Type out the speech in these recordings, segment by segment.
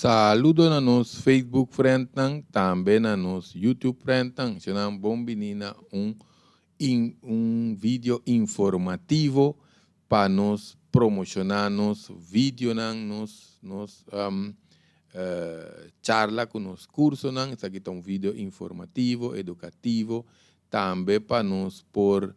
Saludo na nos Facebook friendnan, tambe na nos YouTube friendnan. Nan bon bini na un video informativo pa nos promociona nos videonan, nos charla cu nos cursonan. Esaki ta un video informativo, educativo, tambe pa nos por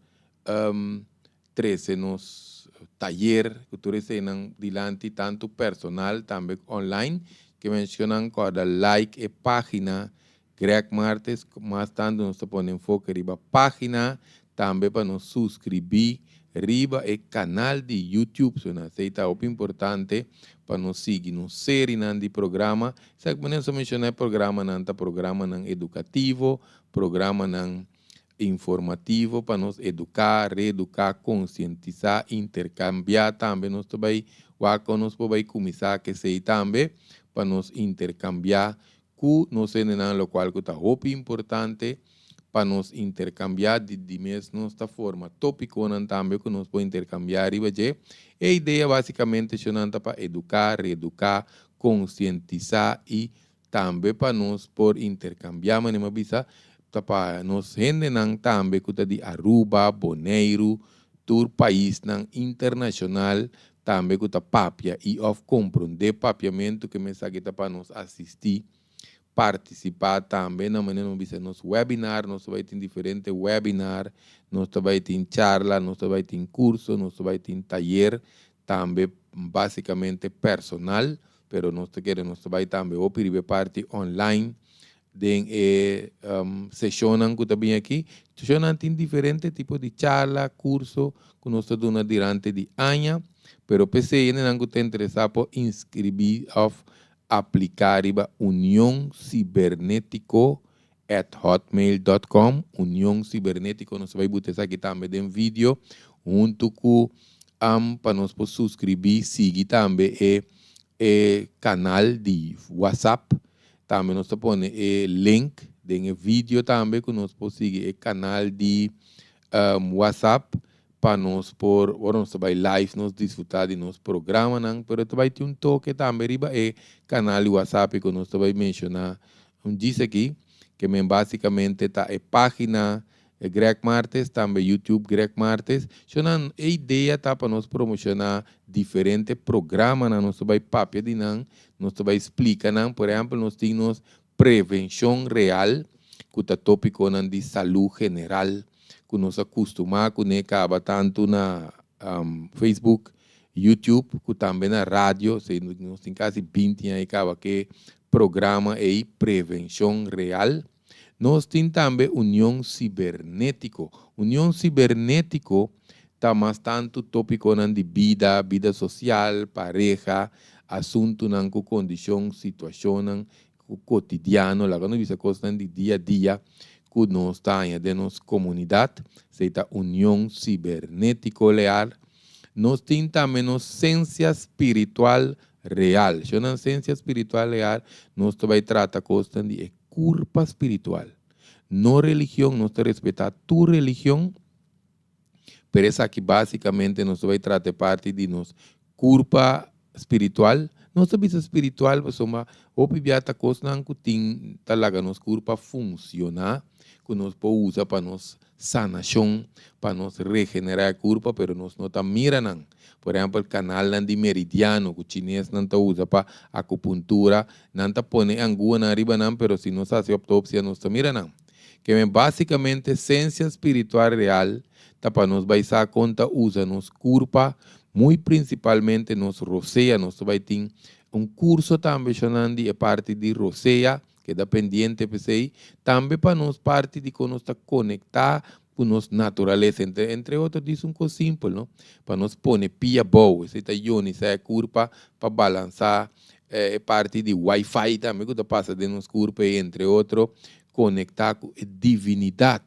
trece nos tayer, cu tur nan dilanti, tanto personal, tambe online, cu menciona cu like e pagina Greg Martes, mas tanto nos ta pone enfoke riba pagina, tambe pa nos suscribi riba e canal di YouTube. So, esey ta importante pa nos sigui nos serie di programa. Sabe cu nos menciona programa nan ta programa nan educativo, programa nan informativo pa nos educa, reeduca, concientisa, intercambia tambe. Nos tambe wak nos por cuminsa cu esey tambe pa nos intercambia cu nos nan, locual cu ta hopi importante pa nos intercambia di mes nos forma topico nan tambe cu nos por intercambia riba dje. E idea basicamente ta pa educa, reeduca, concientisa y tambe pa nos por intercambia, manera bisa, pa nos hendenan tambe cu ta di Aruba, Boneiro, tur paisnan internacional tambe cu ta papia y of comprende papiamento, cu mensahe ta pa nos asisti, participa tambe na manera bisa nos webinar. Nos bay tin diferente webinar, nos bay tin charla, nos bay tin curso, nos bay tin tayer tambe, basicamente personal, pero nos kier nos bay tambe o parti online den e session cu tambe aki. Session tin diferente tipo di charla, curso cu nos ta duna durante di aña, pero p'esey nan cu ta interesa por inscribi of aplica riba unioncibernetico@hotmail.com. Union Cibernetico, nos bay pone esaki tambe den video, hunto cu pa nos por suscribi, sigui tambe e canal di WhatsApp. Tambe nos ta pone e link den video tambe cu nos por sigui e canal di WhatsApp pa nos por, ora nos bay live, nos disfruta di nos programanan, pero tambe tin un toke tambe riba e canal di WhatsApp cu nos bay menciona un dia aki, cu men basicamente ta e pagina Greg Martes, tambe YouTube Greg Martes. Shonan, e idea ta pa nos promociona diferente programanan, nos bay papia di nan, nos bay explica nan. Por ehempel, nos tin Prevencion Real, cu ta topico nan di salud general, cu nos a custumbra cu caba tanto na Facebook, YouTube, cu tambe na radio, si nos tin casi 20 aña caba cu programa ey, Prevencion Real. Nos tin tambe Union Cibernetico. Union Cibernetico ta mas tanto topico nan di bida, bida social, pareha, asuntonan cu condicion, situacion cotidiano, laga nos bisa cosnan di dia a dia cu nos ta den nos comunidad, esey ta Union Cibernetico Leal. Nos tin tambe nos Ciencia Spiritual Real. Si una ciencia spiritual real, nos bay trata cosnan di curpa spiritual. No religion, nos ta respeta tur religion, pero esaki basicamente nos bay trata parti di nos curpa spiritual. Nos bisa spiritual, pasobra hopi bia ta cosnan cu tin ta laga nos curpa funciona, cu nos por usa pa nos sanacion, pa nos regenera curpa, pero nos no ta mira nan. Por ehempel, canal nan di meridiano, cu chines nan ta usa pa acupuntura, nan ta pone angua nan riba nan, pero si nos haci autopsia, nos ta mira nan. Cu basicamente Ciencia Spiritual Real, ta pa nos bay sa con ta usa nos curpa, muy principalmente nos rosea. Nos bay tin un curso tambe di e parti di rosea, keda pendiente p'esey, tambe pa nos parti di con nos ta conecta cu nos naturalesa, entre otro, dis un cos simpel, no? Pa nos pone pia bou, esey ta ionisa e curpa pa balansa parti di Wi-Fi tambe cu ta pasa den nos curpa y, entre otro, conecta cu e divinidad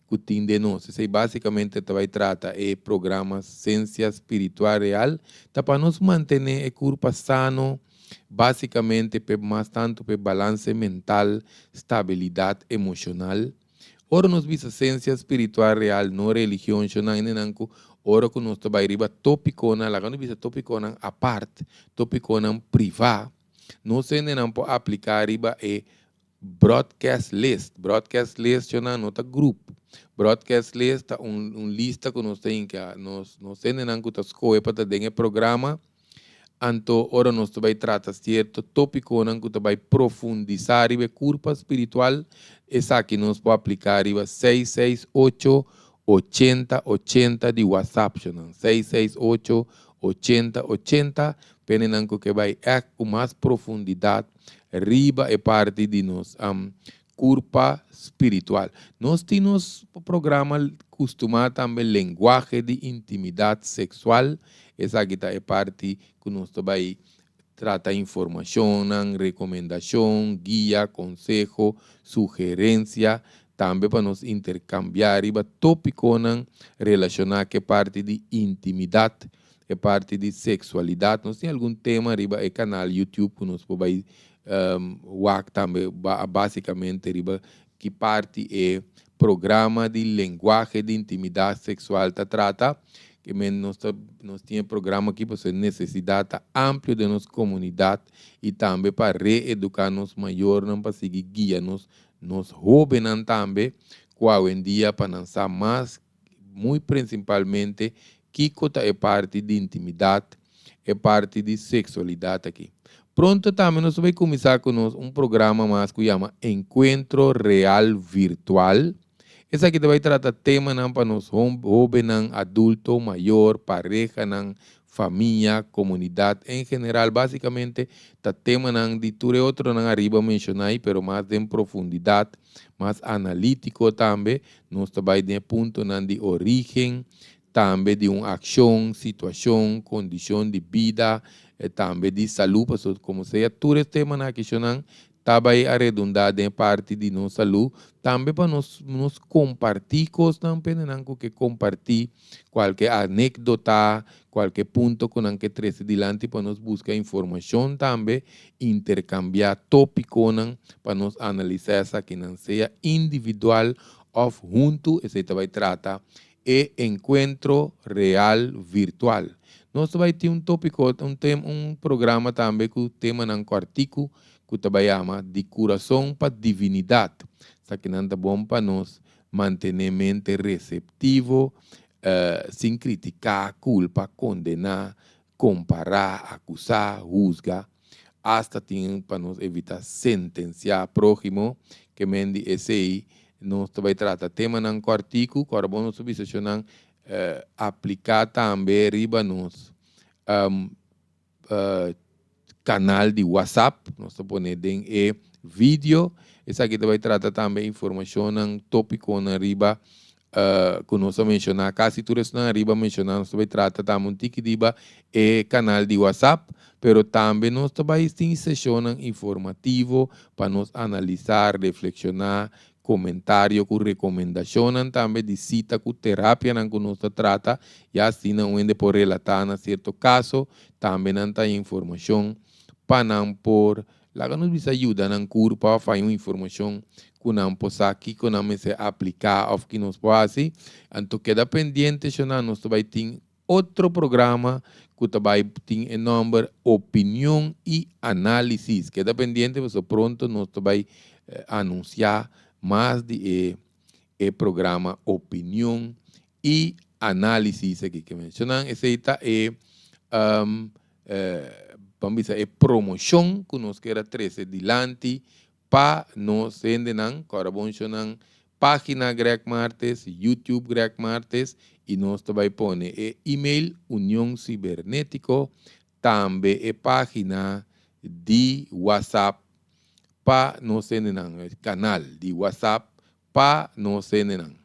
cu tin den nos. Esey basicamente bay trata e programa Ciencia Spiritual Real, ta pa nos mantene e curpa sano, basicamente pa mas tanto pa balance mental, stabilidad emocional. Ora nos bisa Ciencia Spiritual Real, no religion, shonan ku ora cu nos bay riba topiconan, laga nos bisa topiconan apart, topiconan priva. Nos hendenan por apliká riba e broadcast list. Broadcast list nan no ta group. Broadcast list ta un lista ku nos tin ku nos hendenan ku ta skohe pa ta den e programa. Anto ora nos ta bai trata sierto tópikonan ku ta bai profundisá riba e kurpa spiritual, esaki nos por apliká riba 668 80 80 di WhatsApp nan. 668 80 80 pa hendenan ku ke bai ègt ku mas profundidat riba e parti di nos kurpa spiritual. Nos tin nos programa kustumá tambe, Lenguahe di Intimidat Seksual. Esaki ta e parti ku nos ta bai trata informashon, rekomendashon, guia, konseho, sugerensia, tambe pa nos interkambiá riba tópikonan relashoná ku e parti di intimidat, e parti di seksualidat. Nos tin algun tema riba e kanal YouTube ku nos por bai wak tambe, básikamente riba ki parti e programa di Lenguahe di Intimidat Seksual ta trata. Ke men nos tin programa aki pasobra nesesidat ta amplio den nos komunidat i tambe pa reeduká nos mayornan pa sigui guia nos hóbennan tambe ku awendia pa nan sa mas, muy prinsipalmente, kiko ta e parti di intimidat, e parti di seksualidat aki. Pronto tambe nos ta bai kuminsá ku nos un programa mas ku yama Enkuentro Real Virtual. Esaki ta bai trata temanan pa nos hóbennan, adulto, mayor, parehanan, famia, komunidat en general. Básikamente ta temanan di tur e otronan ariba menshoná, pero mas den profundidat, mas analítiko tambe. Nos ta bai den e puntonan di orígen, tambe di un akshon, situashon, kondishon di bida, tambe di salú, pasobra komo sea tur e temanan aki shonnan ta bai a redundá den e parti di nos salú, tambe pa nos kompartí kosnan pa hendenan ku ke kompartí kualke anékdota, kualke punto ku nan ke trese dilanti pa nos buska informashon tambe, interkambiá tópikonan pa nos analisá esakinan, sea individual òf huntu. Esei ta bai trata e Enkuentro Real Virtual. Nos ta bai tin un tópiko, un tema, un programa tambe ku temanan kòrtiku ku ta bai yama Di Kurason pa Divinidat. Esakinan ta bon pa nos mantené mente reseptivo, sin kritiká, kulpa, kondená, kompará, akusá, husga, asta tin pa nos evitá sentensiá próhimo. Ke men di esei nos ta bai trata temanan kòrtiku ku ora bo nos ta bisa shonnan apliká tambe riba nos kanal di WhatsApp. Nos ta pone den e video. Esaki ta bai trata tambe informashonnan, tópikonan riba ku nos a menshoná. Kasi tur esnan ariba menshoná nos ta bai trata tambe un tiki riba e kanal di WhatsApp, pero tambe nos ta bai tin seshonnan informativo pa nos analisá, reflekshoná, komentario ku rekomendashonnan tambe di sita ku terapianan ku nos ta trata, ya asina un hende por relatá na sierto kaso, tambe nan ta informashon pa nan por laga nos bisa yuda nan kurpa òf haña un informashon ku nan por sa kiko nan mester apliká òf ki nos por hasi. Anto keda pendiente shona, nos ta bai tin otro programa ku ta bai tin e nòmber Opinion i Análisis. Keda pendiente pasobra pronto nos ta bai anunsiá mas di e programa Opinion i Análisis aki ke menshonan. Esei ta e ban bisa e promoshon ku nos kier a trese dilanti pa nos hendenan. Kòrda bon shonnan, página Greg Martes, YouTube Greg Martes, i nos ta bai pone e email Union Cibernético, tambe e página di WhatsApp pa nos hendenan, kanal di WhatsApp pa nos hendenan.